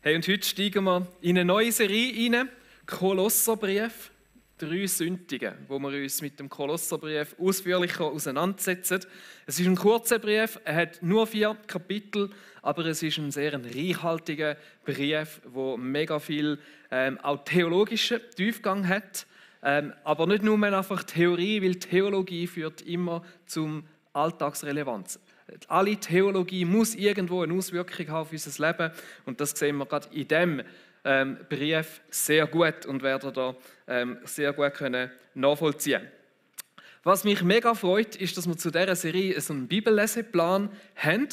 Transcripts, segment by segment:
Hey, und heute steigen wir in eine neue Serie rein, Kolosserbrief, 3 Sündigen, wo wir uns mit dem Kolosserbrief ausführlicher auseinandersetzen. Es ist ein kurzer Brief, er hat nur 4 Kapitel, aber es ist ein sehr reichhaltiger Brief, der mega viel auch theologischen Tiefgang hat. Aber nicht nur einfach Theorie, weil Theologie führt immer zum Alltagsrelevanz. Alle Theologie muss irgendwo eine Auswirkung haben auf unser Leben und das sehen wir gerade in diesem Brief sehr gut und werden da sehr gut nachvollziehen können. Was mich mega freut, ist, dass wir zu dieser Serie so einen Bibelleseplan haben.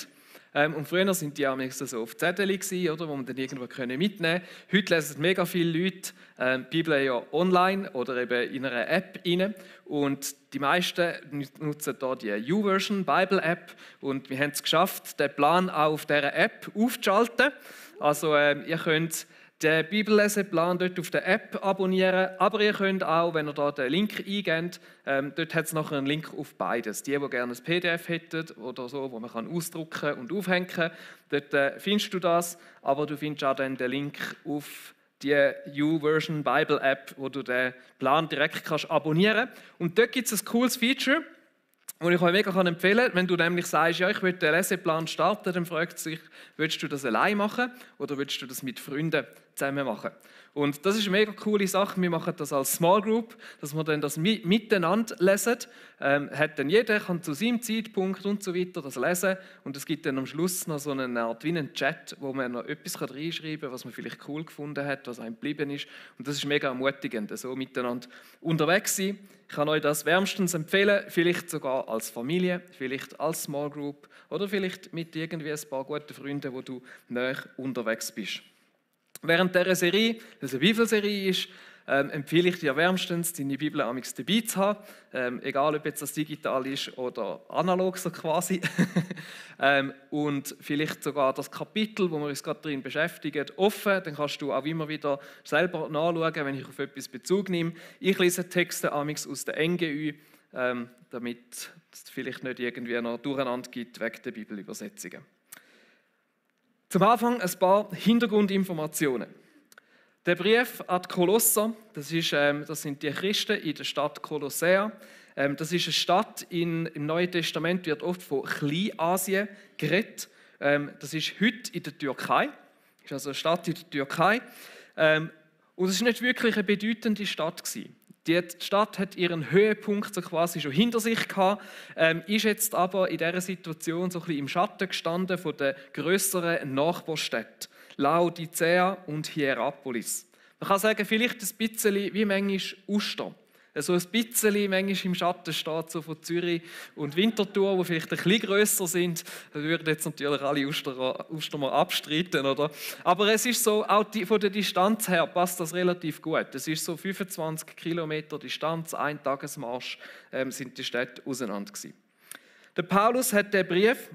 Und früher sind die auch so auf Zettel, oder, wo man dann irgendwo mitnehmen können. Heute lesen mega viele Leute die Bibel ja online oder eben in einer App rein. Und die meisten nutzen hier die YouVersion Bible App. Und wir haben es geschafft, den Plan auch auf dieser App aufzuschalten. Also ihr könnt den Bibelleseplan dort auf der App abonnieren, aber ihr könnt auch, wenn ihr da den Link eingebt, dort hat es nachher einen Link auf beides. Die gerne ein PDF hätten oder so, wo man kann ausdrucken und aufhängen kann, dort findest du das, aber du findest auch dann den Link auf die YouVersion Bible App, wo du den Plan direkt kannst abonnieren kannst. Und dort gibt es ein cooles Feature, und ich euch mega empfehlen kann, wenn du nämlich sagst, ja, ich will den Leseplan starten, dann fragt es sich, willst du das allein machen oder willst du das mit Freunden zusammen machen? Und das ist eine mega coole Sache. Wir machen das als Small Group, dass wir dann das miteinander lesen. Hat dann jeder kann zu seinem Zeitpunkt und so weiter das lesen. Und es gibt dann am Schluss noch so eine Art wie einen Chat, wo man noch etwas reinschreiben kann, was man vielleicht cool gefunden hat, was einem geblieben ist. Und das ist mega ermutigend, so miteinander unterwegs sein. Ich kann euch das wärmstens empfehlen, vielleicht sogar als Familie, vielleicht als Small Group oder vielleicht mit irgendwie ein paar guten Freunden, wo du näher unterwegs bist. Während dieser Serie, das eine Bibelserie ist, empfehle ich dir wärmstens, deine Bibel amigs dabei zu haben, egal ob jetzt das digital ist oder analog so quasi. Und vielleicht sogar das Kapitel, wo wir uns gerade drin beschäftigen, offen. Dann kannst du auch immer wieder selber nachschauen, wenn ich auf etwas Bezug nehme. Ich lese Texte amigs aus der NGÜ, damit es vielleicht nicht irgendwie noch Durcheinander gibt wegen der Bibelübersetzungen. Zum Anfang ein paar Hintergrundinformationen. Der Brief an die Kolosser, das sind die Christen in der Stadt Kolossea. Das ist eine Stadt im Neuen Testament, wird oft von Kleinasien geredet. Das ist heute in der Türkei. Das ist also eine Stadt in der Türkei. Und es war nicht wirklich eine bedeutende Stadt gewesen. Die Stadt hat ihren Höhepunkt so quasi schon hinter sich gehabt, ist jetzt aber in dieser Situation so ein bisschen im Schatten gestanden von den grösseren Nachbarstädten Laodicea und Hierapolis. Man kann sagen, vielleicht ein bisschen wie manchmal Uster. So ein bisschen manchmal im Schatten steht, so von Zürich und Winterthur, die vielleicht ein bisschen grösser sind. Da würden jetzt natürlich alle Uster abstreiten, oder? Aber es ist so, auch von der Distanz her passt das relativ gut. Es ist so 25 Kilometer Distanz, ein Tagesmarsch sind die Städte auseinander gewesen. Der Paulus hat den Brief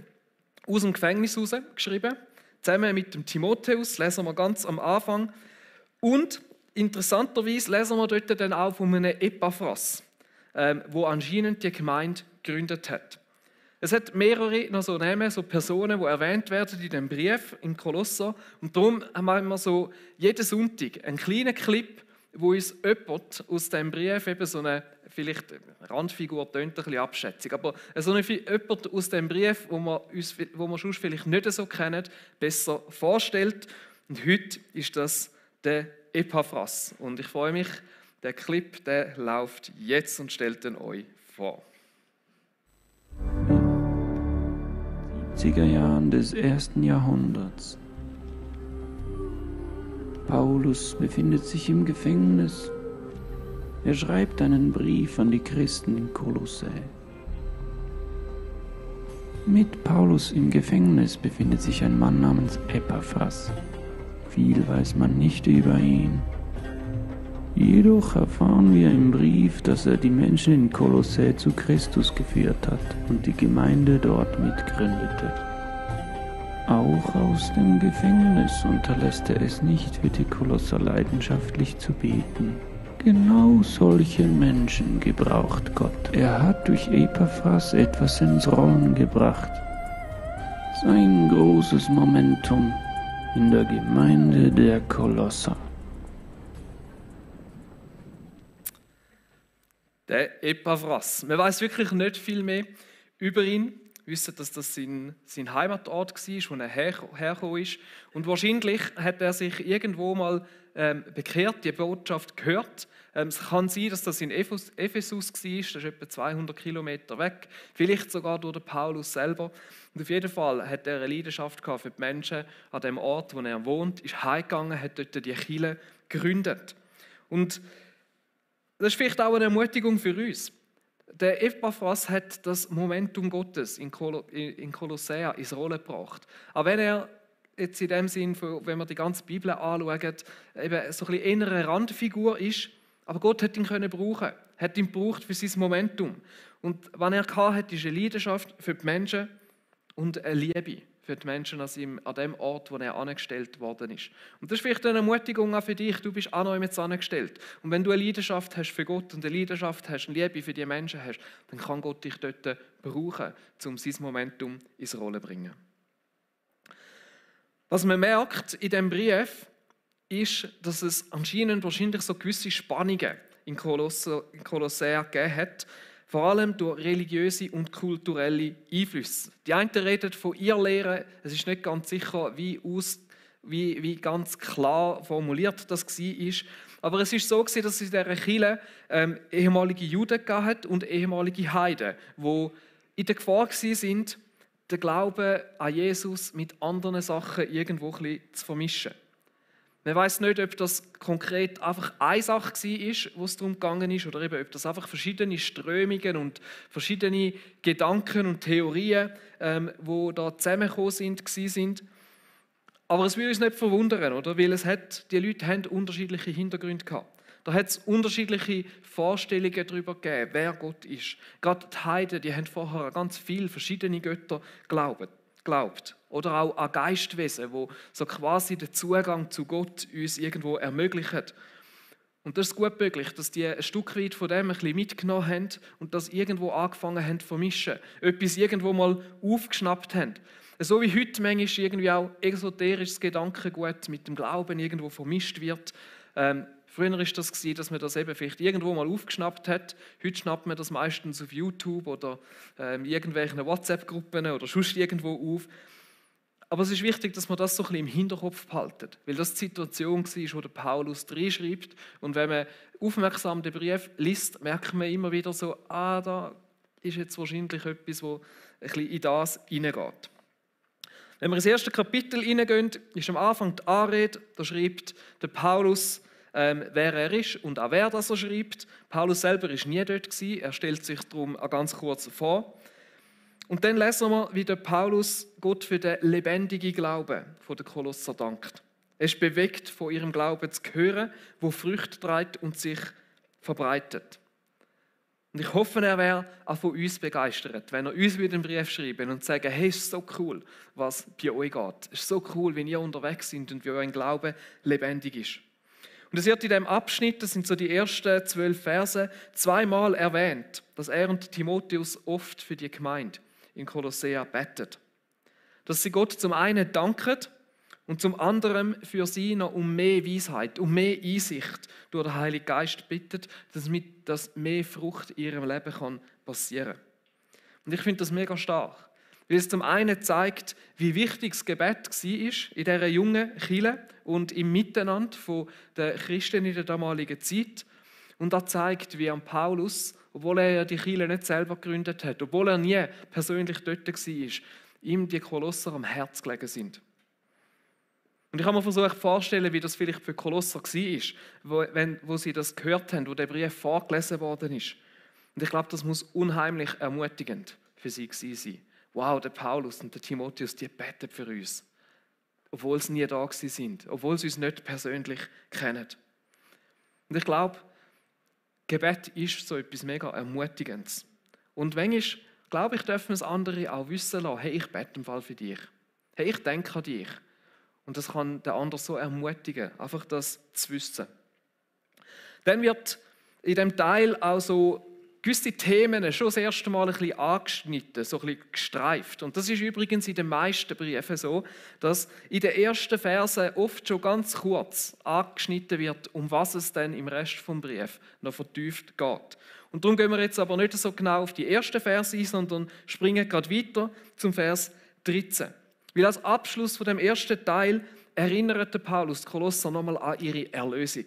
aus dem Gefängnis heraus geschrieben, zusammen mit dem Timotheus, lesen wir ganz am Anfang. Und interessanterweise lesen wir dort dann auch von einem Epaphras, wo anscheinend die Gemeinde gegründet hat. Es hat mehrere noch so Namen, so Personen, die erwähnt werden in dem Brief in Kolosser. Und darum haben wir so jeden Sonntag einen kleinen Clip, wo uns jemand aus dem Brief, eben so eine vielleicht Randfigur, tönt ein bisschen abschätzig, aber so jemand aus dem Brief, wo wir sonst vielleicht nicht so kennen, besser vorstellt. Und heute ist das der Epaphras. Und ich freue mich, der Clip, der läuft jetzt und stellt ihn euch vor. In den 70er Jahren des 1. Jahrhunderts. Paulus befindet sich im Gefängnis. Er schreibt einen Brief an die Christen in Kolossä. Mit Paulus im Gefängnis befindet sich ein Mann namens Epaphras. Viel weiß man nicht über ihn. Jedoch erfahren wir im Brief, dass er die Menschen in Kolossä zu Christus geführt hat und die Gemeinde dort mitgründete. Auch aus dem Gefängnis unterlässt er es nicht, für die Kolosser leidenschaftlich zu beten. Genau solche Menschen gebraucht Gott. Er hat durch Epaphras etwas ins Rollen gebracht. Sein großes Momentum in der Gemeinde der Kolosser. Der Epaphras. Man weiß wirklich nicht viel mehr über ihn. Wir wissen, dass das sein Heimatort war, wo er hergekommen ist. Und wahrscheinlich hat er sich irgendwo mal bekehrt, die Botschaft gehört. Es kann sein, dass das in Ephesus war, das ist etwa 200 Kilometer weg. Vielleicht sogar durch den Paulus selber. Und auf jeden Fall hat er eine Leidenschaft für die Menschen an dem Ort, wo er wohnt, ist heimgegangen, hat dort die Kirche gegründet. Und das ist vielleicht auch eine Ermutigung für uns. Der Epaphras hat das Momentum Gottes in Kolossea ins Rollen gebracht. Auch wenn er jetzt in dem Sinn, wenn wir die ganze Bibel anschauen, eben so ein bisschen eher eine Randfigur ist, aber Gott hat ihn brauchen, hat ihn gebraucht für sein Momentum. Und was er hatte, ist eine Leidenschaft für die Menschen und eine Liebe für die Menschen an dem Ort, wo er angestellt worden ist. Und das ist vielleicht eine Ermutigung auch für dich. Du bist auch noch mit angestellt. Und wenn du eine Leidenschaft hast für Gott und eine Leidenschaft hast, eine Liebe für die Menschen hast, dann kann Gott dich dort brauchen, um sein Momentum ins Rollen zu bringen. Was man merkt in diesem Brief, ist, dass es anscheinend wahrscheinlich so gewisse Spannungen in Kolossea gegeben hat, vor allem durch religiöse und kulturelle Einflüsse. Die einen reden von Irrlehren, es ist nicht ganz sicher, wie ganz klar formuliert das war. Aber es ist so, dass es in dieser Kirche ehemalige Juden gab und ehemalige Heiden, die in der Gefahr waren, den Glauben an Jesus mit anderen Sachen irgendwo ein bisschen zu vermischen. Man weiß nicht, ob das konkret einfach eine Sache war, wo es darum gegangen ist, oder eben, ob das einfach verschiedene Strömungen und verschiedene Gedanken und Theorien, die da zusammengekommen sind. Aber es würde uns nicht verwundern, oder? Weil die Leute haben unterschiedliche Hintergründe gehabt. Da hat es unterschiedliche Vorstellungen darüber gegeben, wer Gott ist. Gerade die Heiden, die haben vorher an ganz viele verschiedene Götter geglaubt. Oder auch an Geistwesen, die so quasi den Zugang zu Gott uns irgendwo ermöglichen. Und das ist gut möglich, dass die ein Stück weit von dem ein bisschen mitgenommen haben und das irgendwo angefangen haben zu vermischen. Etwas irgendwo mal aufgeschnappt haben. So wie heute manchmal irgendwie auch esoterisches Gedankengut mit dem Glauben irgendwo vermischt wird. Früher war das, dass man das eben vielleicht irgendwo mal aufgeschnappt hat. Heute schnappt man das meistens auf YouTube oder irgendwelchen WhatsApp-Gruppen oder sonst irgendwo auf. Aber es ist wichtig, dass man das so ein bisschen im Hinterkopf behaltet, weil das die Situation war, wo der Paulus reinschreibt. Und wenn man aufmerksam den Brief liest, merkt man immer wieder so, da ist jetzt wahrscheinlich etwas, wo ein bisschen in das hineingeht. Wenn wir ins erste Kapitel hineingehen, ist am Anfang die Anrede, da schreibt der Paulus, wer er ist und auch wer das so schreibt. Paulus selber war nie dort gewesen, er stellt sich darum ganz kurz vor. Und dann lesen wir, wie der Paulus Gott für den lebendigen Glauben der Kolosser dankt. Er ist bewegt, von ihrem Glauben zu hören, wo Früchte trägt und sich verbreitet. Und ich hoffe, er wäre auch von uns begeistert, wenn er uns einen Brief schreiben und sagen, hey, es ist so cool, was bei euch geht. Es ist so cool, wenn ihr unterwegs seid und wie euer Glaube lebendig ist. Und es wird in diesem Abschnitt, das sind so die ersten 12 Verse, zweimal erwähnt, dass er und Timotheus oft für die Gemeinde in Kolossea betet. Dass sie Gott zum einen danken und zum anderen für sie noch um mehr Weisheit, um mehr Einsicht durch den Heiligen Geist bittet, dass mehr Frucht in ihrem Leben passieren kann. Und ich finde das mega stark, weil es zum einen zeigt, wie wichtig das Gebet war in dieser jungen Kirche und im Miteinander der Christen in der damaligen Zeit. Und das zeigt, wie Paulus, obwohl er ja die Kirche nicht selber gegründet hat, obwohl er nie persönlich dort war, ihm die Kolosser am Herz gelegen sind. Und ich habe mir versucht vorzustellen, wie das vielleicht für Kolosser war, wo sie das gehört haben, wo der Brief vorgelesen worden ist. Und ich glaube, das muss unheimlich ermutigend für sie sein. Wow, der Paulus und der Timotheus, die beten für uns. Obwohl sie nie da sind, obwohl sie uns nicht persönlich kennen. Und ich glaube, Gebet ist so etwas mega Ermutigendes. Und manchmal, glaube ich, dürfen es andere auch wissen lassen, hey, ich bete im Fall für dich. Hey, ich denke an dich. Und das kann den anderen so ermutigen, einfach das zu wissen. Dann wird in diesem Teil auch so gewisse Themen schon das erste Mal ein bisschen angeschnitten, so ein bisschen gestreift. Und das ist übrigens in den meisten Briefen so, dass in den ersten Versen oft schon ganz kurz angeschnitten wird, um was es dann im Rest des Briefs noch vertieft geht. Und darum gehen wir jetzt aber nicht so genau auf die ersten Verse ein, sondern springen gerade weiter zum Vers 13. Weil als Abschluss von dem ersten Teil erinnert Paulus die Kolosser nochmal an ihre Erlösung.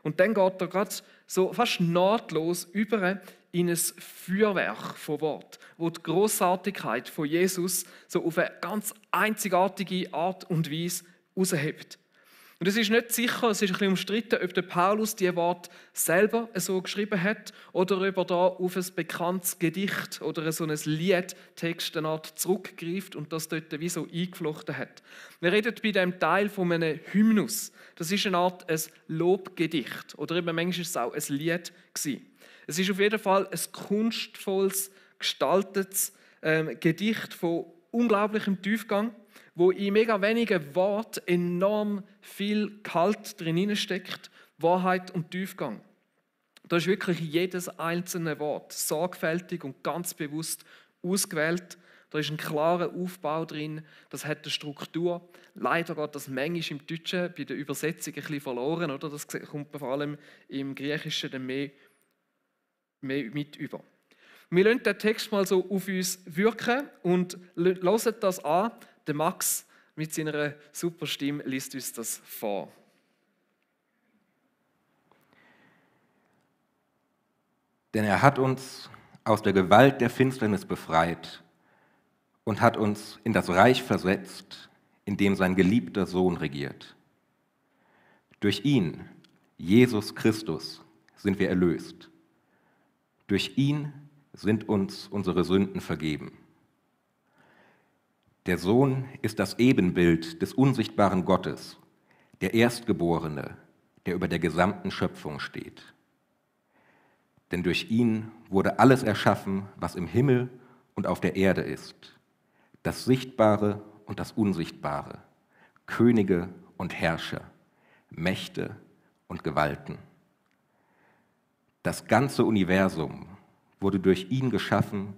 Und dann geht er gerade so fast nahtlos über in ein Feuerwerk von Wort, wo die Grossartigkeit von Jesus so auf eine ganz einzigartige Art und Weise raushebt. Und es ist nicht sicher, es ist ein bisschen umstritten, ob der Paulus die Worte selber so geschrieben hat oder ob er da auf ein bekanntes Gedicht oder so ein Liedtext eine Art zurückgreift und das dort wie so eingeflochten hat. Wir reden bei diesem Teil von einem Hymnus. Das ist eine Art ein Lobgedicht oder eben manchmal ist es auch ein Lied gewesen. Es ist auf jeden Fall ein kunstvolles, gestaltetes Gedicht von unglaublichem Tiefgang, wo in mega wenigen Worten enorm viel Gehalt drin steckt, Wahrheit und Tiefgang. Da ist wirklich jedes einzelne Wort sorgfältig und ganz bewusst ausgewählt. Da ist ein klarer Aufbau drin, das hat eine Struktur. Leider geht das manchmal im Deutschen bei der Übersetzung ein bisschen verloren, oder? Das kommt vor allem im Griechischen dann mehr mit über. Wir lassen den Text mal so auf uns wirken und hören das an. Der Max mit seiner super Stimme liest uns das vor. Denn er hat uns aus der Gewalt der Finsternis befreit und hat uns in das Reich versetzt, in dem sein geliebter Sohn regiert. Durch ihn, Jesus Christus, sind wir erlöst. Durch ihn sind uns unsere Sünden vergeben. Der Sohn ist das Ebenbild des unsichtbaren Gottes, der Erstgeborene, der über der gesamten Schöpfung steht. Denn durch ihn wurde alles erschaffen, was im Himmel und auf der Erde ist, das Sichtbare und das Unsichtbare, Könige und Herrscher, Mächte und Gewalten. Das ganze Universum wurde durch ihn geschaffen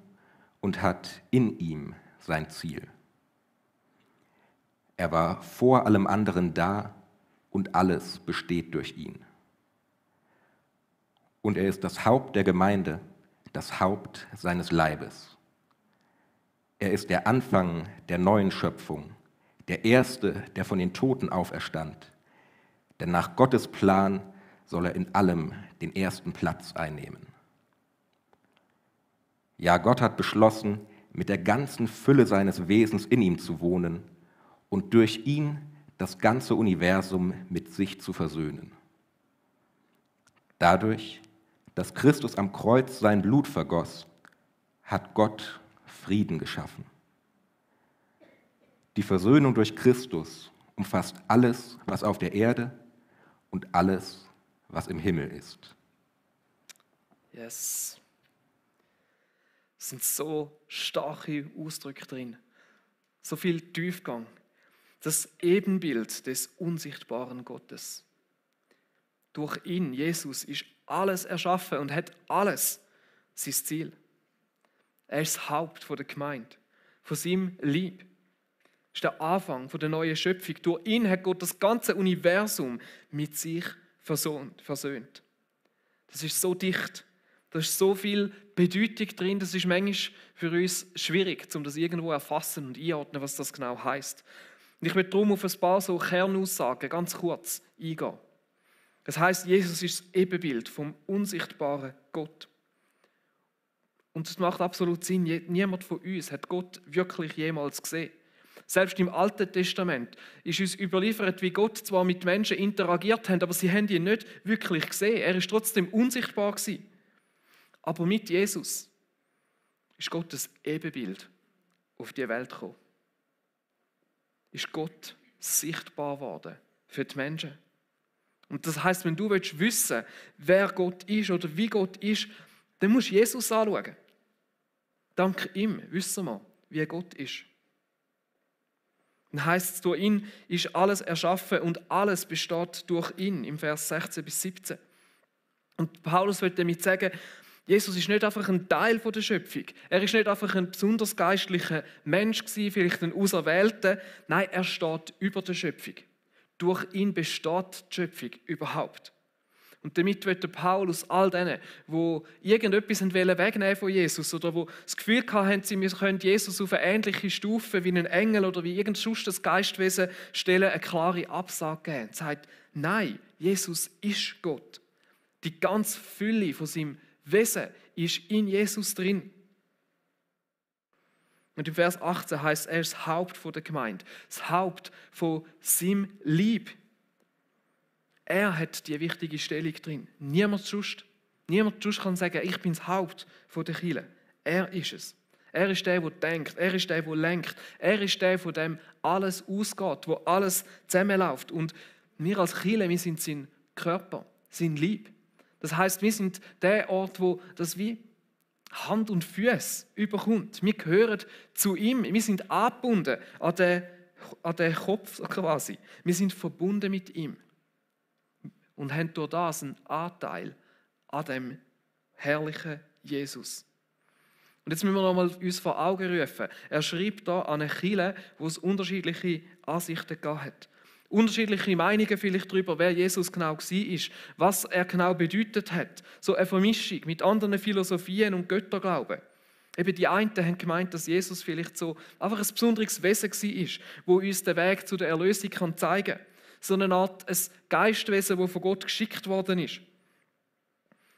und hat in ihm sein Ziel. Er war vor allem anderen da und alles besteht durch ihn. Und er ist das Haupt der Gemeinde, das Haupt seines Leibes. Er ist der Anfang der neuen Schöpfung, der Erste, der von den Toten auferstand. Denn nach Gottes Plan soll er in allem den ersten Platz einnehmen. Ja, Gott hat beschlossen, mit der ganzen Fülle seines Wesens in ihm zu wohnen und durch ihn das ganze Universum mit sich zu versöhnen. Dadurch, dass Christus am Kreuz sein Blut vergoss, hat Gott Frieden geschaffen. Die Versöhnung durch Christus umfasst alles, was auf der Erde und alles, was im Himmel ist. Yes. Es sind so starke Ausdrücke drin, so viel Tiefgang. Das Ebenbild des unsichtbaren Gottes. Durch ihn, Jesus, ist alles erschaffen und hat alles sein Ziel. Er ist das Haupt der Gemeinde, von seinem Lieb. Er ist der Anfang der neuen Schöpfung. Durch ihn hat Gott das ganze Universum mit sich versöhnt. Das ist so dicht. Da ist so viel Bedeutung drin, das ist manchmal für uns schwierig, um das irgendwo erfassen und einordnen, was das genau heisst. Und ich möchte darum auf ein paar so Kernaussagen ganz kurz eingehen. Das heisst, Jesus ist das Ebenbild vom unsichtbaren Gott. Und es macht absolut Sinn, niemand von uns hat Gott wirklich jemals gesehen. Selbst im Alten Testament ist uns überliefert, wie Gott zwar mit Menschen interagiert hat, aber sie haben ihn nicht wirklich gesehen. Er ist trotzdem unsichtbar gewesen. Aber mit Jesus ist Gottes Ebenbild auf die Welt gekommen. Ist Gott sichtbar geworden für die Menschen. Und das heisst, wenn du wissen willst, wer Gott ist oder wie Gott ist, dann musst du Jesus anschauen. Dank ihm wissen wir, wie Gott ist. Dann heisst es, durch ihn ist alles erschaffen und alles besteht durch ihn, im Vers 16 bis 17. Und Paulus will damit sagen, Jesus ist nicht einfach ein Teil der Schöpfung. Er ist nicht einfach ein besonders geistlicher Mensch gewesen, vielleicht ein Auserwählter. Nein, er steht über der Schöpfung. Durch ihn besteht die Schöpfung überhaupt. Und damit will Paulus all denen, die irgendetwas wegnehmen von Jesus oder die das Gefühl hatten, sie können Jesus auf eine ähnliche Stufe wie einen Engel oder wie irgendein sonstiges Geistwesen stellen, eine klare Absage geben. Er sagt, nein, Jesus ist Gott. Die ganze Fülle von seinem Wesen ist in Jesus drin. Und im Vers 18 heißt, er ist das Haupt der Gemeinde, das Haupt von seinem Leib. Er hat die wichtige Stellung drin. Niemand sonst kann sagen, ich bin das Haupt der Kirche. Er ist es. Er ist der denkt. Er ist der lenkt. Er ist der, von dem alles ausgeht, wo alles zusammenläuft. Und wir als Kirche, wir sind sein Körper, sein Leib. Das heisst, wir sind der Ort, wo das wie Hand und Füße überkommt. Wir gehören zu ihm. Wir sind angebunden an den Kopf quasi. Wir sind verbunden mit ihm. Und haben durch das einen Anteil an dem herrlichen Jesus. Und jetzt müssen wir uns vor Augen rufen. Er schreibt da an eine Kirche, wo es unterschiedliche Ansichten gab. Unterschiedliche Meinungen vielleicht darüber, wer Jesus genau war, was er genau bedeutet hat. So eine Vermischung mit anderen Philosophien und Götterglauben. Eben die einen haben gemeint, dass Jesus vielleicht so einfach ein besonderes Wesen war, wo uns den Weg zu der Erlösung zeigen kann. So eine Art ein Geistwesen, das von Gott geschickt worden ist.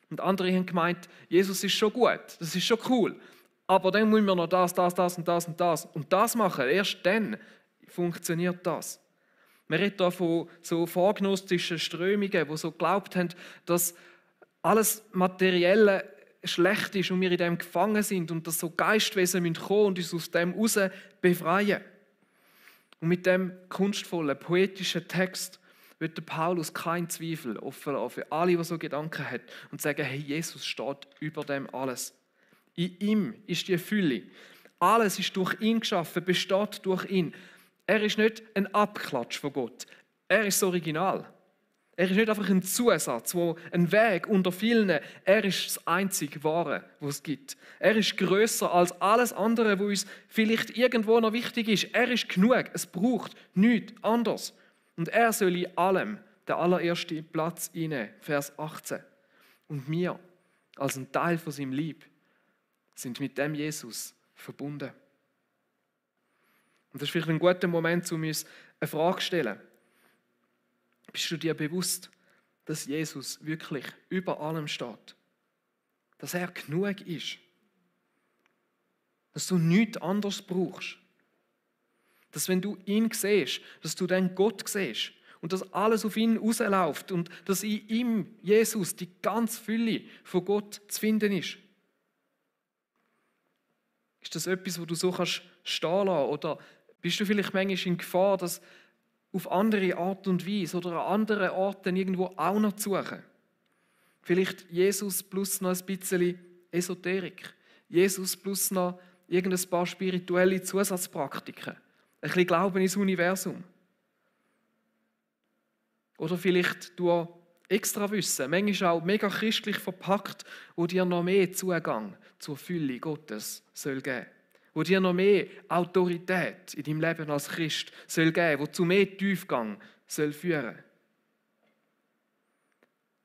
Und andere haben gemeint, Jesus ist schon gut, das ist schon cool. Aber dann müssen wir noch das und das machen. Erst dann funktioniert das. Man redet hier von so vorgnostischen Strömungen, die so geglaubt haben, dass alles Materielle schlecht ist und wir in dem gefangen sind und dass so Geistwesen kommen müssen und uns aus dem heraus befreien. Und mit dem kunstvollen, poetischen Text wird Paulus keinen Zweifel offen lassen für alle, die so Gedanken haben und sagen, hey, Jesus steht über dem alles. In ihm ist die Fülle. Alles ist durch ihn geschaffen, besteht durch ihn. Er ist nicht ein Abklatsch von Gott. Er ist das Original. Er ist nicht einfach ein Zusatz, ein Weg unter vielen. Er ist das einzige Wahre, was es gibt. Er ist grösser als alles andere, was uns vielleicht irgendwo noch wichtig ist. Er ist genug. Es braucht nichts anderes. Und er soll in allem den allerersten Platz einnehmen. Vers 18. Und wir, als ein Teil von seinem Leib, sind mit dem Jesus verbunden. Und das ist vielleicht ein guter Moment, um uns eine Frage zu stellen. Bist du dir bewusst, dass Jesus wirklich über allem steht? Dass er genug ist? Dass du nichts anderes brauchst? Dass wenn du ihn siehst, dass du dann Gott siehst und dass alles auf ihn rausläuft und dass in ihm, Jesus, die ganze Fülle von Gott zu finden ist? Ist das etwas, wo du so kannst stehen lassen? Oder bist du vielleicht manchmal in Gefahr, dass auf andere Art und Weise oder an anderen Orten irgendwo auch noch zu suchen? Vielleicht Jesus plus noch ein bisschen Esoterik. Jesus plus noch irgendein paar spirituelle Zusatzpraktiken. Ein bisschen Glauben ins Universum. Oder vielleicht du extra Wissen, manchmal auch mega christlich verpackt, wo dir noch mehr Zugang zur Fülle Gottes soll geben. Wo dir noch mehr Autorität in deinem Leben als Christ soll geben, wo zu mehr Tiefgang soll führen.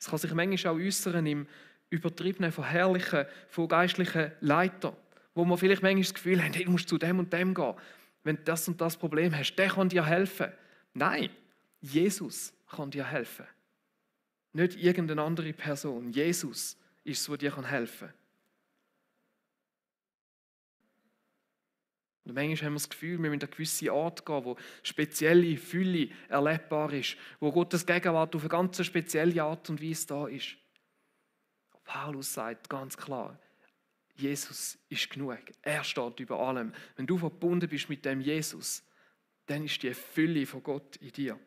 Es kann sich manchmal auch äußern im übertriebenen Verherrlichen von geistlichen Leitern, wo man vielleicht manchmal das Gefühl hat, hey, du musst zu dem und dem gehen. Wenn du das und das Problem hast, der kann dir helfen. Nein, Jesus kann dir helfen. Nicht irgendeine andere Person. Jesus ist es, der dir helfen kann. Und manchmal haben wir das Gefühl, wir müssen an eine gewisse Art gehen, wo spezielle Fülle erlebbar ist, wo Gottes Gegenwart auf eine ganz spezielle Art und Weise da ist. Paulus sagt ganz klar, Jesus ist genug. Er steht über allem. Wenn du verbunden bist mit dem Jesus, dann ist die Fülle von Gott in dir.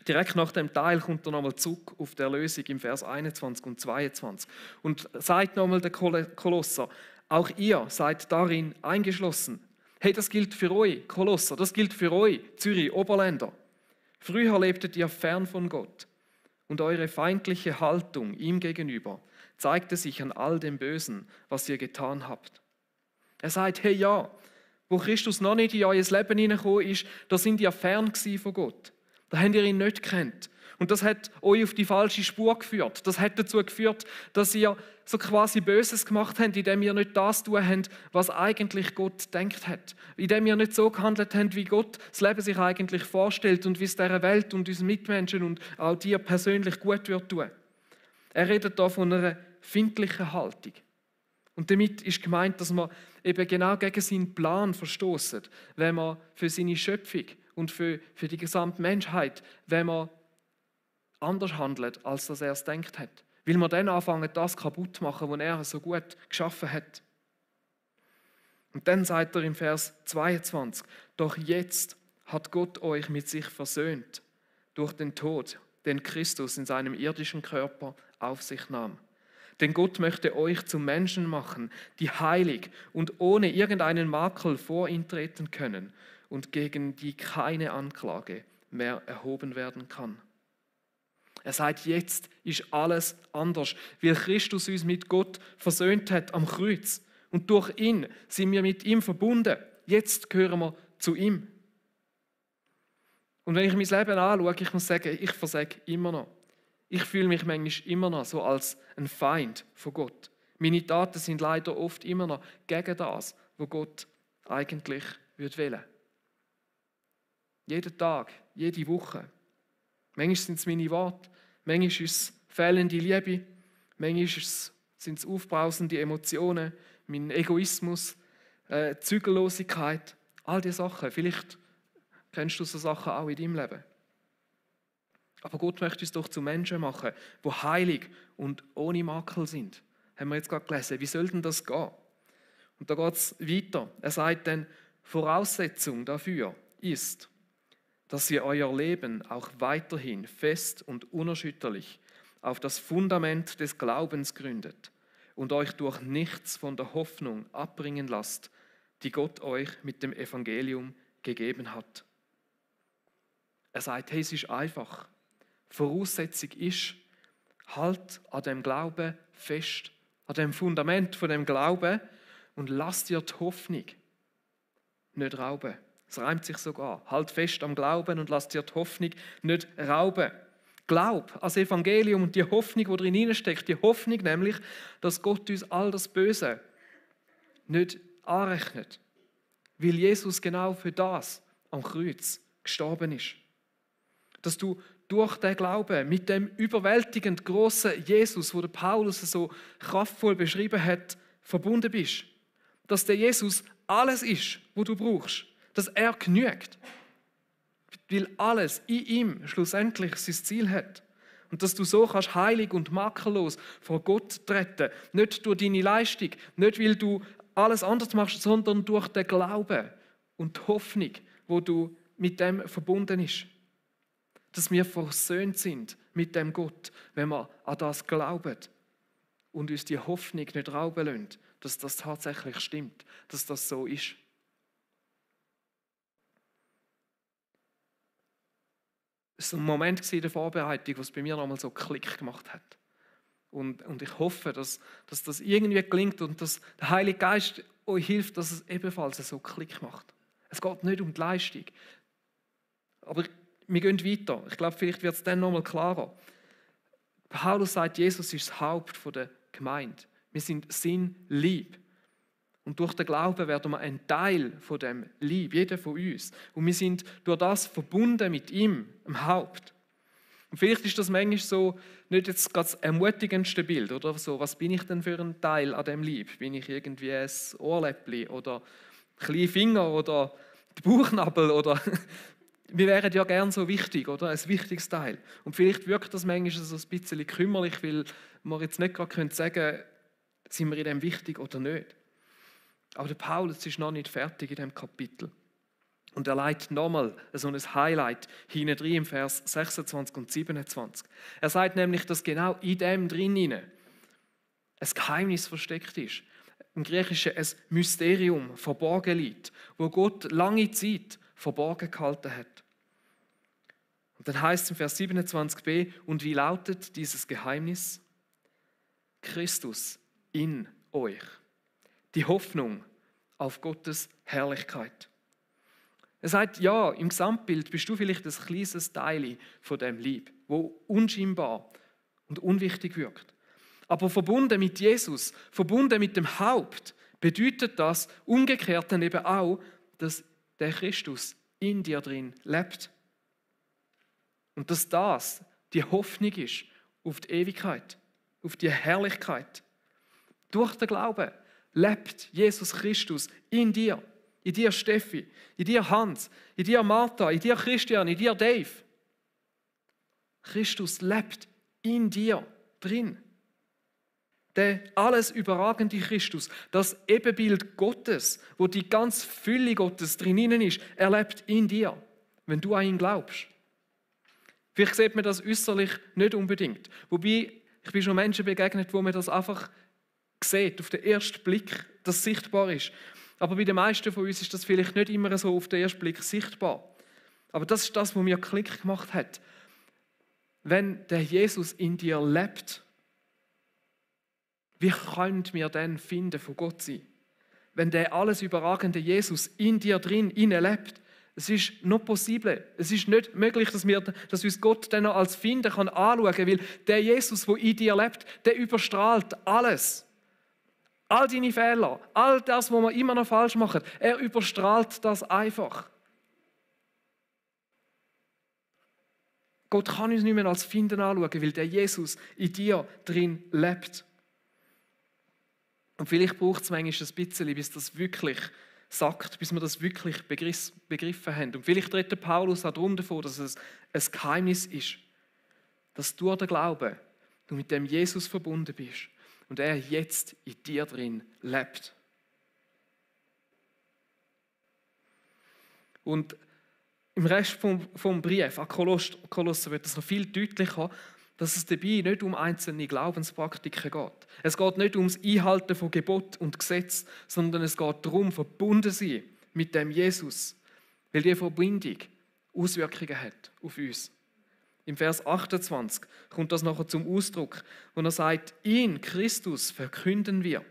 Direkt nach dem Teil kommt er nochmal zurück auf die Erlösung im Vers 21 und 22 und sagt nochmal der Kolosser, auch ihr seid darin eingeschlossen. Hey, das gilt für euch, Kolosser, das gilt für euch, Zürich, Oberländer. Früher lebtet ihr fern von Gott. Und eure feindliche Haltung ihm gegenüber zeigte sich an all dem Bösen, was ihr getan habt. Er sagt, hey ja, wo Christus noch nicht in euer Leben hineingekommen ist, da sind ihr fern von Gott. Da habt ihr ihn nicht gekannt. Und das hat euch auf die falsche Spur geführt. Das hat dazu geführt, dass ihr so quasi Böses gemacht habt, indem ihr nicht das tun habt, was eigentlich Gott denkt hat. Indem ihr nicht so gehandelt habt, wie Gott das Leben sich eigentlich vorstellt und wie es dieser Welt und unseren Mitmenschen und auch dir persönlich gut wird tun. Er redet da von einer findlichen Haltung. Und damit ist gemeint, dass man eben genau gegen seinen Plan verstoßen, wenn man für seine Schöpfung und für die gesamte Menschheit, wenn man anders handelt, als dass er es denkt hat. Weil man dann anfangen, das kaputt zu machen, was er so gut geschaffen hat. Und dann sagt er im Vers 22, doch jetzt hat Gott euch mit sich versöhnt durch den Tod, den Christus in seinem irdischen Körper auf sich nahm. Denn Gott möchte euch zu Menschen machen, die heilig und ohne irgendeinen Makel vor ihn treten können und gegen die keine Anklage mehr erhoben werden kann. Er sagt, jetzt ist alles anders, weil Christus uns mit Gott versöhnt hat am Kreuz. Und durch ihn sind wir mit ihm verbunden. Jetzt gehören wir zu ihm. Und wenn ich mein Leben anschaue, ich muss sagen, ich versage immer noch. Ich fühle mich manchmal immer noch so als ein Feind von Gott. Meine Taten sind leider oft immer noch gegen das, was Gott eigentlich wollen. Jeden Tag, jede Woche. Manchmal sind es meine Worte, manchmal ist es fehlende Liebe, manchmal sind es aufbrausende Emotionen, mein Egoismus, Zügellosigkeit, all diese Sachen. Vielleicht kennst du so Sachen auch in deinem Leben. Aber Gott möchte uns doch zu Menschen machen, die heilig und ohne Makel sind. Haben wir jetzt gerade gelesen. Wie soll denn das gehen? Und da geht es weiter. Er sagt dann, Voraussetzung dafür ist, dass ihr euer Leben auch weiterhin fest und unerschütterlich auf das Fundament des Glaubens gründet und euch durch nichts von der Hoffnung abbringen lasst, die Gott euch mit dem Evangelium gegeben hat. Er sagt, hey, es ist einfach. Voraussetzung ist, halt an dem Glauben fest, an dem Fundament von dem Glauben und lass dir die Hoffnung nicht rauben. Es reimt sich sogar. Halt fest am Glauben und lass dir die Hoffnung nicht rauben. Glaub an das Evangelium und die Hoffnung, die drin steckt, die Hoffnung nämlich, dass Gott uns all das Böse nicht anrechnet, weil Jesus genau für das am Kreuz gestorben ist. Dass du durch den Glauben mit dem überwältigend grossen Jesus, wo der Paulus so kraftvoll beschrieben hat, verbunden bist. Dass der Jesus alles ist, was du brauchst. Dass er genügt. Weil alles in ihm schlussendlich sein Ziel hat. Und dass du so kannst heilig und makellos vor Gott treten. Nicht durch deine Leistung, nicht weil du alles anders machst, sondern durch den Glauben und die Hoffnung, wo du mit dem verbunden ist. Dass wir versöhnt sind mit dem Gott, wenn wir an das glauben und uns die Hoffnung nicht rauben lassen, dass das tatsächlich stimmt, dass das so ist. Es war ein Moment in der Vorbereitung, was bei mir nochmal so Klick gemacht hat. Und ich hoffe, dass das irgendwie gelingt und dass der Heilige Geist euch hilft, dass es ebenfalls so Klick macht. Es geht nicht um die Leistung. Aber wir gehen weiter. Ich glaube, vielleicht wird es dann nochmal klarer. Paulus sagt, Jesus ist das Haupt der Gemeinde. Wir sind sein Leib. Und durch den Glauben werden wir ein Teil von dem Leib, jeder von uns. Und wir sind durch das verbunden mit ihm, dem Haupt. Und vielleicht ist das manchmal so nicht jetzt das ermutigendste Bild, oder so. Was bin ich denn für ein Teil an dem Leib? Bin ich irgendwie ein Ohrläppchen oder ein kleiner Finger oder der Bauchnabel oder wir wären ja gern so wichtig, oder? Ein wichtiges Teil. Und vielleicht wirkt das manchmal so ein bisschen kümmerlich, weil wir jetzt nicht gerade sagen können, sind wir in dem wichtig oder nicht. Aber der Paulus ist noch nicht fertig in diesem Kapitel. Und er leitet nochmal so ein Highlight hinein im Vers 26 und 27. Er sagt nämlich, dass genau in dem drinnen ein Geheimnis versteckt ist. Im Griechischen ein Mysterium verborgen liegt, wo Gott lange Zeit verborgen gehalten hat. Und Und dann heißt es im Vers 27b, und wie lautet dieses Geheimnis? Christus in euch. Die Hoffnung auf Gottes Herrlichkeit. Er sagt, ja, im Gesamtbild bist du vielleicht ein kleines Teil von dem Lieb, wo unscheinbar und unwichtig wirkt. Aber verbunden mit Jesus, verbunden mit dem Haupt, bedeutet das umgekehrt dann eben auch, dass der Christus in dir drin lebt. Und dass das die Hoffnung ist auf die Ewigkeit, auf die Herrlichkeit. Durch den Glauben lebt Jesus Christus in dir Steffi, in dir Hans, in dir Martha, in dir Christian, in dir Dave. Christus lebt in dir drin. Der alles überragende Christus, das Ebenbild Gottes, wo die ganz Fülle Gottes drinnen ist, er lebt in dir, wenn du an ihn glaubst. Vielleicht sieht man das äußerlich nicht unbedingt. Wobei, ich bin schon Menschen begegnet, wo man das einfach sieht, auf den ersten Blick, das sichtbar ist. Aber bei den meisten von uns ist das vielleicht nicht immer so auf den ersten Blick sichtbar. Aber das ist das, was mir Klick gemacht hat. Wenn der Jesus in dir lebt, wie können wir dann finden von Gott sein? Wenn der alles überragende Jesus in dir drin lebt, es ist noch possible. Es ist nicht möglich, dass uns Gott dann noch als Finder anschauen kann, weil der Jesus, der in dir lebt, der überstrahlt alles. All deine Fehler, all das, was wir immer noch falsch machen, er überstrahlt das einfach. Gott kann uns nicht mehr als Finder anschauen, weil der Jesus in dir drin lebt. Und vielleicht braucht es manchmal ein bisschen, bis das wirklich sagt, bis wir das wirklich begriffen haben. Und vielleicht redet Paulus auch darum davon, dass es ein Geheimnis ist, dass durch den Glauben du mit dem Jesus verbunden bist und er jetzt in dir drin lebt. Und im Rest vom Brief an Kolosser wird es noch viel deutlicher, dass es dabei nicht um einzelne Glaubenspraktiken geht. Es geht nicht ums Einhalten von Gebot und Gesetz, sondern es geht darum, verbunden zu sein mit dem Jesus, weil die Verbindung Auswirkungen hat auf uns. Im Vers 28 kommt das nachher zum Ausdruck, wo er sagt, ihn, Christus, verkünden wir.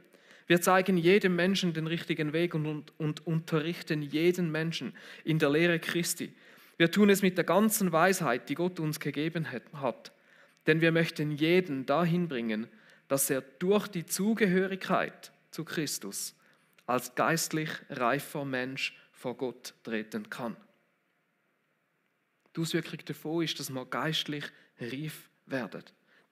Wir zeigen jedem Menschen den richtigen Weg und unterrichten jeden Menschen in der Lehre Christi. Wir tun es mit der ganzen Weisheit, die Gott uns gegeben hat. Denn wir möchten jeden dahin bringen, dass er durch die Zugehörigkeit zu Christus als geistlich reifer Mensch vor Gott treten kann. Die Auswirkung davon ist, dass wir geistlich reif werden.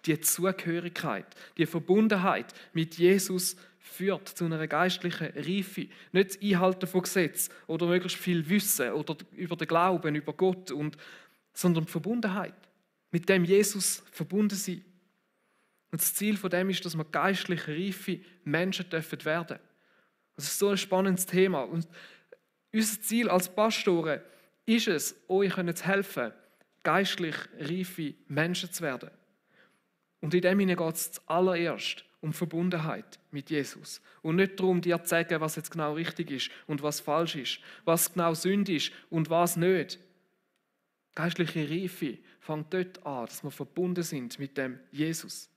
Die Zugehörigkeit, die Verbundenheit mit Jesus führt zu einer geistlichen Reife. Nicht das Einhalten von Gesetzen oder möglichst viel Wissen oder über den Glauben, über Gott, sondern die Verbundenheit. Mit dem Jesus verbunden sein. Und das Ziel von dem ist, dass wir geistlich reife Menschen werden dürfen. Das ist so ein spannendes Thema. Und unser Ziel als Pastoren ist es, euch zu helfen, geistlich reife Menschen zu werden. Und in dem geht es zuallererst um Verbundenheit mit Jesus. Und nicht darum, dir zu sagen, was jetzt genau richtig ist und was falsch ist, was genau Sünde ist und was nicht. Geistliche Reife fängt dort an, dass wir verbunden sind mit dem Jesus.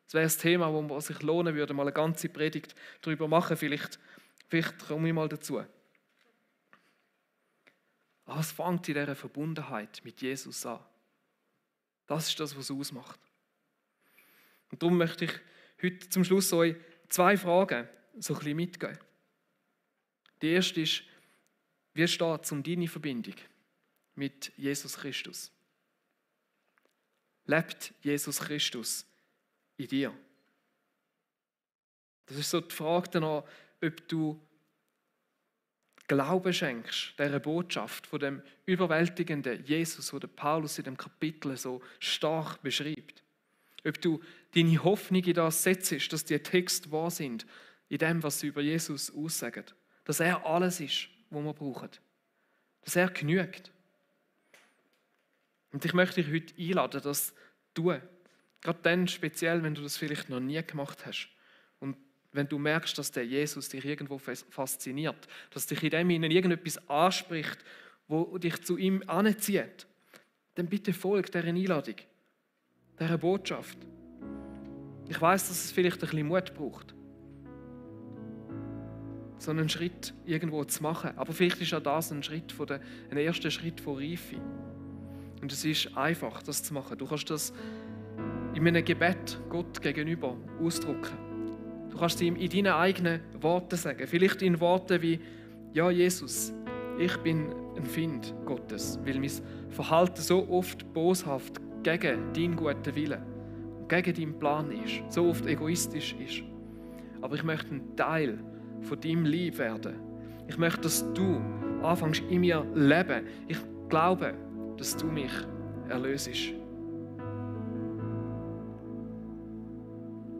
Das wäre das Thema, wo es sich lohnen würde, mal eine ganze Predigt darüber machen. Vielleicht komme ich mal dazu. Aber es fängt in dieser Verbundenheit mit Jesus an. Das ist das, was es ausmacht. Und darum möchte ich heute zum Schluss euch 2 Fragen so ein bisschen mitgeben. Die erste ist, wie steht es um deine Verbindung mit Jesus Christus? Lebt Jesus Christus in dir? Das ist so die Frage danach, ob du Glauben schenkst, dieser Botschaft von dem überwältigenden Jesus, den Paulus in dem Kapitel so stark beschreibt. Ob du deine Hoffnung in das setzt, dass die Texte wahr sind, in dem, was sie über Jesus aussagen. Dass er alles ist, was wir brauchen. Dass er genügt. Und ich möchte dich heute einladen, das zu tun. Gerade dann speziell, wenn du das vielleicht noch nie gemacht hast. Und wenn du merkst, dass der Jesus dich irgendwo fasziniert, dass dich in dem Hinein irgendetwas anspricht, wo dich zu ihm anzieht, dann bitte folg dieser Einladung, dieser Botschaft. Ich weiss, dass es vielleicht ein bisschen Mut braucht, so einen Schritt irgendwo zu machen. Aber vielleicht ist auch das ein erster Schritt von Reife. Und es ist einfach, das zu machen. Du kannst das in einem Gebet Gott gegenüber ausdrücken. Du kannst es ihm in deinen eigenen Worten sagen. Vielleicht in Worten wie: Ja, Jesus, ich bin ein Find Gottes, weil mein Verhalten so oft boshaft gegen deinen guten Willen und gegen deinen Plan ist, so oft egoistisch ist. Aber ich möchte ein Teil von deinem Lieb werden. Ich möchte, dass du anfängst in mir leben. Ich glaube, dass du mich erlösest.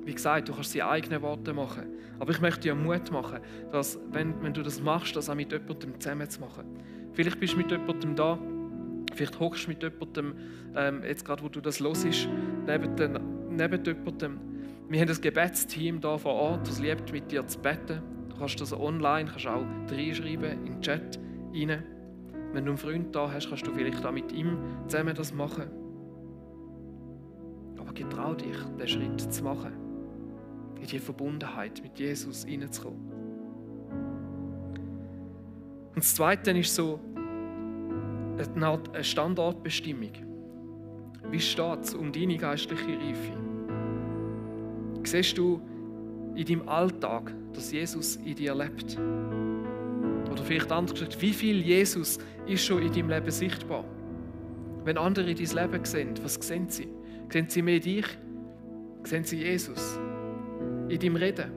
Wie gesagt, du kannst deine eigenen Worte machen. Aber ich möchte dir Mut machen, dass, wenn du das machst, das auch mit jemandem zusammen zu machen. Vielleicht bist du mit jemandem da, vielleicht hockst du mit jemandem, jetzt gerade wo du das hörst, neben jemandem. Wir haben ein Gebetsteam hier vor Ort, das liebt, mit dir zu beten. Du kannst das online, kannst auch reinschreiben in den Chat rein. Wenn du einen Freund da hast, kannst du vielleicht auch mit ihm zusammen das machen. Aber getrau dich, diesen Schritt zu machen. In die Verbundenheit mit Jesus hineinzukommen. Und das Zweite ist so eine Standortbestimmung. Wie steht es um deine geistliche Reife? Siehst du in deinem Alltag, dass Jesus in dir lebt? Oder vielleicht anders gesagt, wie viel Jesus ist schon in deinem Leben sichtbar? Wenn andere dein Leben sehen, was sehen sie? Sehen sie mehr dich? Sehen sie Jesus? In deinem Reden,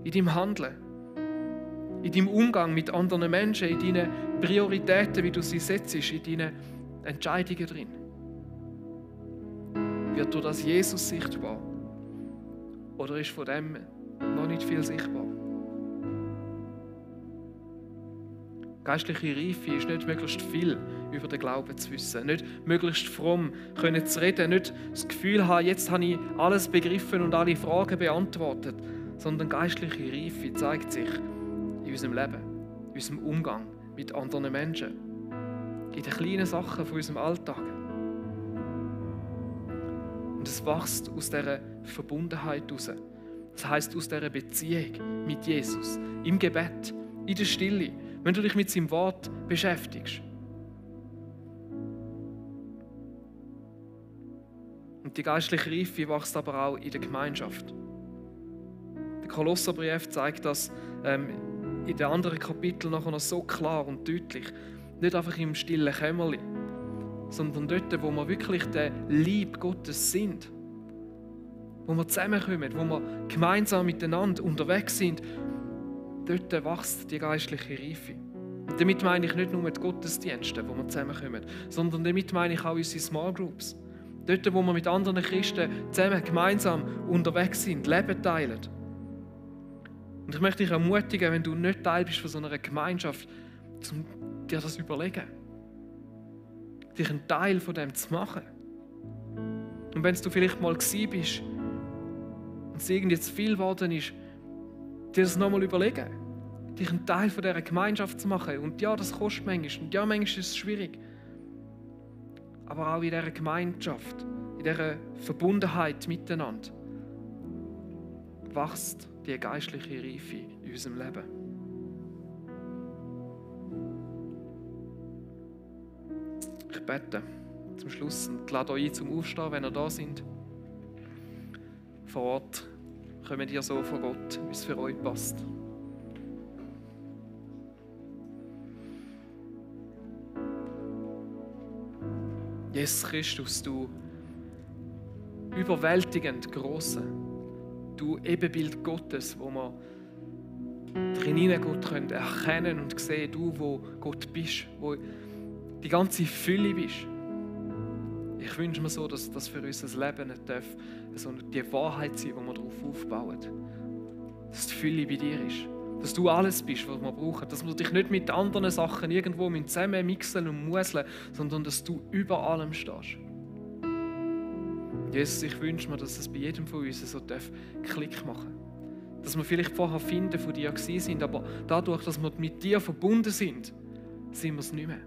in deinem Handeln, in deinem Umgang mit anderen Menschen, in deinen Prioritäten, wie du sie setzt, in deinen Entscheidungen drin. Wird durch das Jesus sichtbar? Oder ist von dem noch nicht viel sichtbar? Geistliche Reife ist nicht möglichst viel über den Glauben zu wissen, nicht möglichst fromm können zu reden, nicht das Gefühl haben, jetzt habe ich alles begriffen und alle Fragen beantwortet, sondern geistliche Reife zeigt sich in unserem Leben, in unserem Umgang mit anderen Menschen, in den kleinen Sachen von unserem Alltag. Und es wächst aus dieser Verbundenheit heraus. Das heisst, aus dieser Beziehung mit Jesus, im Gebet, in der Stille, wenn du dich mit seinem Wort beschäftigst. Und die geistliche Reife wächst aber auch in der Gemeinschaft. Der Kolosserbrief zeigt das in den anderen Kapiteln nachher noch so klar und deutlich. Nicht einfach im stillen Kämmerlein, sondern dort, wo wir wirklich der Liebe Gottes sind. Wo wir zusammenkommen, wo wir gemeinsam miteinander unterwegs sind. Dort wächst die geistliche Reife. Und damit meine ich nicht nur die Gottesdienste, wo wir zusammenkommen, sondern damit meine ich auch unsere Small Groups. Dort, wo wir mit anderen Christen zusammen gemeinsam unterwegs sind, Leben teilen. Und ich möchte dich ermutigen, wenn du nicht Teil bist von so einer Gemeinschaft, dir das überlegen. Dich einen Teil von dem zu machen. Und wenn du vielleicht mal gewesen bist und es irgendwie zu viel geworden ist, dir das nochmal überlegen. Dich einen Teil von dieser Gemeinschaft zu machen. Und ja, das kostet manchmal. Und ja, manchmal ist es schwierig. Aber auch in dieser Gemeinschaft, in dieser Verbundenheit miteinander, wächst die geistliche Reife in unserem Leben. Ich bete zum Schluss und lade euch ein zum Aufstehen, wenn ihr da sind. Vor Ort kommt ihr so von Gott, wie es für euch passt. Jesus Christus, du überwältigend Grosse, du Ebenbild Gottes, wo wir drinnen Gott können erkennen und sehen, du, wo Gott bist, wo die ganze Fülle bist. Ich wünsche mir so, dass das für unser Leben nicht darf, so die Wahrheit sein, wo wir darauf aufbauen. Dass die Fülle bei dir ist. Dass du alles bist, was wir brauchen. Dass wir dich nicht mit anderen Sachen irgendwo zusammen mixen und museln, sondern dass du über allem stehst. Jesus, ich wünsche mir, dass es bei jedem von uns so Klick machen darf. Dass wir vielleicht vorher Finden von dir gewesen sind, aber dadurch, dass wir mit dir verbunden sind, sind wir es nicht mehr.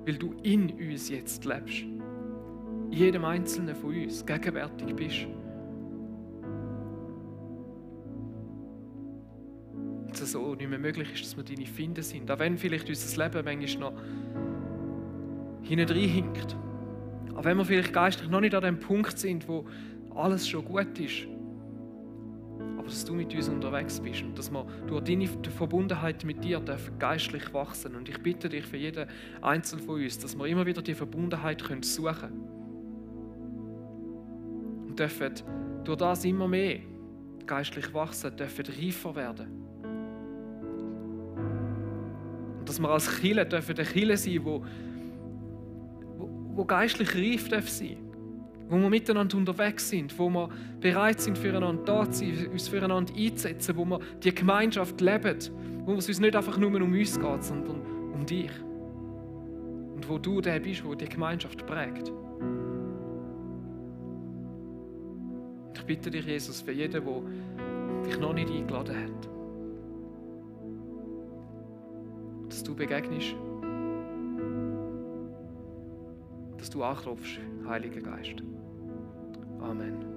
weil du in uns jetzt lebst. In jedem Einzelnen von uns gegenwärtig bist. Dass es so nicht mehr möglich ist, dass wir deine Finde sind. Auch wenn vielleicht unser Leben manchmal noch hinten hinkt. Auch wenn wir vielleicht geistlich noch nicht an dem Punkt sind, wo alles schon gut ist. Aber dass du mit uns unterwegs bist und dass wir durch deine Verbundenheit mit dir dürfen geistlich wachsen. Und ich bitte dich für jeden Einzelnen von uns, dass wir immer wieder die Verbundenheit suchen können. Und dürfen durch das immer mehr geistlich wachsen, dürfen reifer werden. Und dass wir als Kirche dürfen eine Kirche sein, wo geistlich reif darf sein, wo wir miteinander unterwegs sind, wo wir bereit sind, füreinander da zu sein, uns füreinander einzusetzen, wo wir die Gemeinschaft leben, wo es uns nicht einfach nur um uns geht, sondern um dich. Und wo du der bist, der die Gemeinschaft prägt. Ich bitte dich, Jesus, für jeden, der dich noch nicht eingeladen hat, dass du begegnest, dass du anklopfst, Heiliger Geist. Amen.